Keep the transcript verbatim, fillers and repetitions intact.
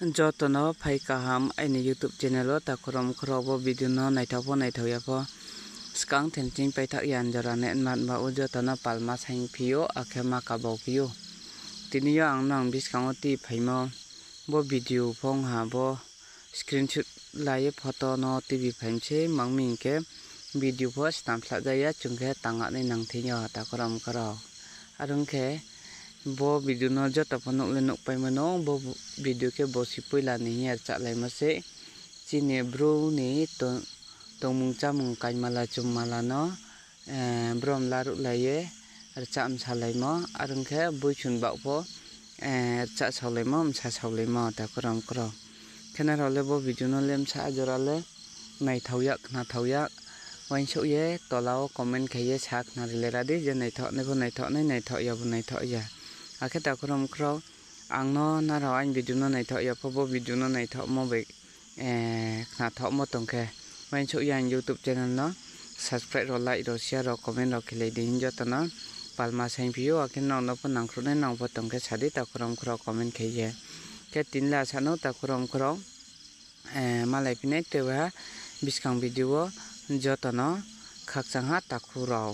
Joto no phai kaham aini YouTube channel wo, takhu rao mkhu rao, bo video no naithao pho naithao ya pho, skang thenching paithak ya njora ne nma nma ou, joto no palma saing phi ou, akhe ma kabau phi ou. Tini yo ang nang buskang wo tui phaimo, bo video pho ong ha, bo screenshot la ye photo no tui bi phai mi se, mang mi hing khe video pho stam slah ja ya, chung khe tang a nai nang thing yo, takhu rao mkhu rao. Are ong khe, bo video no joto pho nuh le nuhpaimo no, bo video khe bosi poila ni hing ye rchahlaimo se. Chini Bru ni to-, tongmung chámung kaimala chummala no, eh, brom laruhlai ye rchah msalaimo, are ong khe boisun baoh pho, eh, rchah saolaimo, msa saolaimo, takhu rao mkhu rao. Khe nrao le bo video no le bsa jora le naithao ya, khnathao ya, uaingsouh ye tola wo comment khe ye sa khnari le ra di, je naithao nai pho naithao nai, naithao ya bo naithao ya. Akhe takhu rao mkhu rao, ang no nrao aini video no naithao ya pho, bo video no naithaomo bai, eh, khnathaomo tong khe, uaingsouh ye aini YouTube channel no subscribe rao, like rao, share rao, comment rao khelai di hing joto no palma saing phi ou, akhe nrao no pho nangkhruh nai nang pho tong khe sa di, takhu rao mkhu rao comment khe ye. Khe tini le asa no, takhu rao mkhu rao, eh, malai phi nai teha buskang video wo, joto no khakchang ha takhu rao.